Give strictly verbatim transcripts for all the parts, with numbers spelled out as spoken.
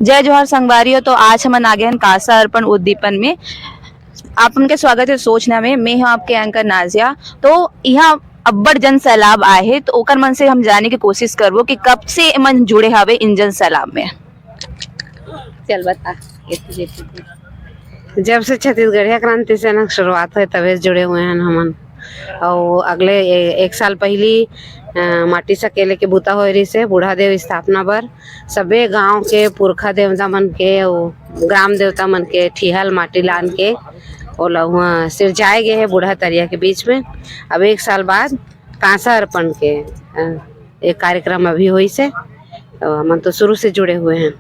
जय जोहार संगवारी हो, तो आज हमन आ गे हन कांसा अर्पण उद्दीपन में। आप मन के स्वागत हे सोच ना में। मैं हूं आपके anchor नाजिया। तो इहां अब्बड़ जन सैलाब आए हे, तो ओकर मन से हम जाने के कोशिश करबो कि कब से एमन जुड़े हवे इन जन सैलाब में। चल बता, ये तुझे जब से छत्तीसगढ़िया क्रांति सेना के शुरुआत होय, तबे से जुड़े हुए हैं हमन। अउ अगले ए-, एक साल पहिली, अ, माटी सकेले के बूता होय रहिस हे बूढ़ा देव स्थापना बर। सबे गांव के पुरखा देवता मन के अउ ग्राम देवता मन के ठिहा ल माटी लान के ओला उहाँ सिरजाए गे हे बूढ़ा तरिया के बीच में। अब एक साल बाद कांसा अर्पण के, अ, एक कार्यक्रम अभी होइस हे। अ, हमन तो शुरू से जुड़े हुए हैं।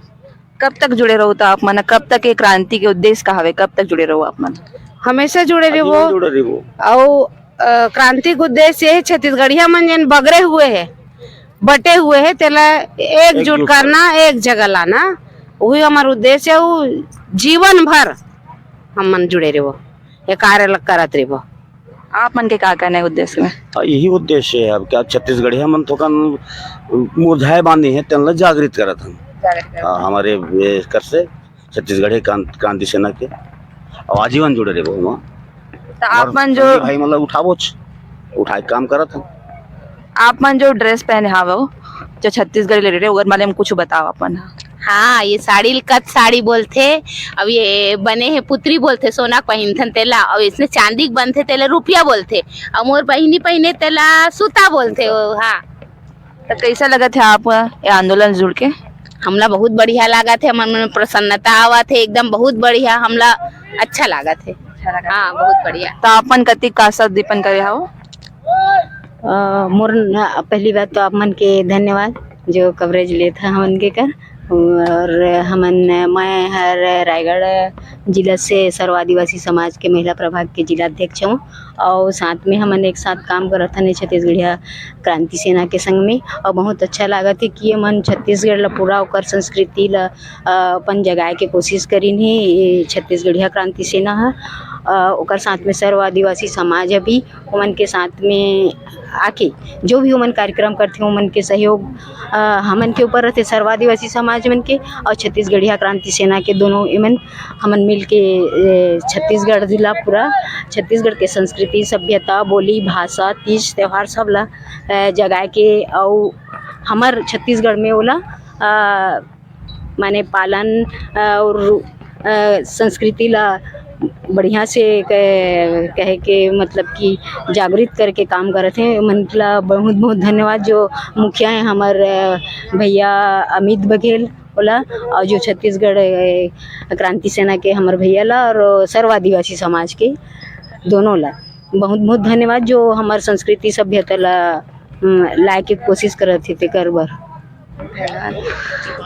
कब तक जुड़े रहो तो आप मन? कब तक ये क्रांति के उद्देश्य का हवे? कब तक जुड़े रहो आप मन? हमेशा जुड़े रहो। जुड़े रहो। अउ, अ, क्रांति के उद्देश्य ये हे, छत्तीसगढ़िया मन जेन बगरे हुए हे, बटे हुए हे, तेला एकजुट एकजुट करना, एक जगह लाना, वही हमार उद्देश्य हे। वो जीवन भर हमन जुड़े रहो, ये कार्य ल करत रहो। आप मन के का कहना है उद्देश्य में? हाँ, यही उद्देश्य है। अब क्या छत्तीसगढ़िया मन थोकन मुरझाए बांधे हैं, तेन ला जागृत करत हन। जागृत करत हाँ, हन। हमारे ये कर से छत्तीसगढ़ी क्रांत-, क्रांति सेना के। और आजीवन जुड़े रहे वो। तो आप और मन जो भाई मतलब उठावोच, उठाए काम करत हन। आप मन जो dress पहने हावो, जो छत्तीसगढ़ी ले रहे, ओकर बारे में कुछ बताओ अपन। हाँ, ये साड़ी ल कत साड़ी बोलथे, अब ये बने हे पुतरी बोलथे, सोना के पहिनथन तेला, अउ इसने चांदी के बनथे तेला रुपया बोलथे, अउ मोर बहिनी पहिने तेला सूता बोलथे। ओ, हाँ। तो कैसा लगत हे आप ये आंदोलन जुड़ के? हमला बहुत बढ़िया लागत हे, मन में प्रसन्नता आवत हे, एकदम बहुत बढ़िया, हमला अच्छा लागत हे। अच्छा लगा। हाँ, बहुत बढ़िया। तो आप मन कतिक कांसा उद्दीपन करे हव? अ, मोर न-, पहली बात तो आप मन के धन्यवाद जो coverage लेत ह हमन के कर। और हमन, मैं हर रायगढ़ जिला से सर्व आदिवासी समाज के महिला प्रभाग के जिला अध्यक्ष हूँ और साथ में हमन एक साथ काम करत हन छत्तीसगढ़िया क्रांति सेना के संग में। और बहुत अच्छा लागत है कि ये मन छत्तीसगढ़ ला पूरा ओकर संस्कृति ला, अ, अपन जगाए के कोशिश करिन हे ये छत्तीसगढ़िया क्रांति सेना ह। अ, ओकर साथ में सर्व आदिवासी समाज ह भी ओमन के साथ में आके जो भी ओमन कार्यक्रम करथे, ओमन के सहयोग, अ, हमन के ऊपर रहिथे, सर्व आदिवासी समाज मन के और छत्तीसगढ़िया क्रांति सेना के दोनों एमन। हमन मिल के, ए, छत्तीसगढ़ जिला पूरा छत्तीसगढ़ के संस्कृति, सभ्यता, बोली, भाषा, तीज त्योहार सब ला, अ, जगाए के अउ हमर छत्तीसगढ़ में ओला, अ, माने पालन, अ, और, अ, संस्कृति ला बढ़िया से क-, कहे के मतलब कि जागृत करके काम करत हे। मन ला बहुत बहुत धन्यवाद जो मुखिया हे हमर, अ, भैया अमित बघेल ओला, और जो छत्तीसगढ़, अ, क्रांति सेना के हमर भैया ला और सर्व आदिवासी समाज के दोनों ला बहुत बहुत धन्यवाद जो हमर संस्कृति सभ्यता ला, अम, लाए के कोशिश करत हे तेकर बर।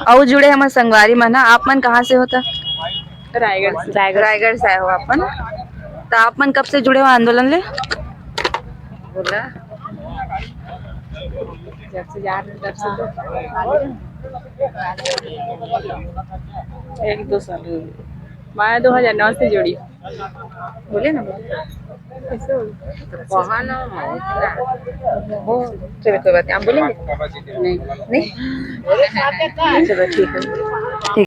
अउ जुड़े हमर संगवारी मन ह, आप मन कहाँ से हो त? रायगढ़ से। रायगढ़। रायगढ़ से आए हो अपन। तो आप मन कब से जुड़े हो आंदोलन ले? बोला। जब से जा रहे, तब से तो। एक दो साल हो गए। मैं दो हज़ार नौ से जुड़ी। बोले ना, बोले। कैसे हो? तो कहा ना, मैं इतना। वो, चलो, कोई बात नहीं, आप बोलेंगे? नहीं। नहीं? चलो, ठीक है।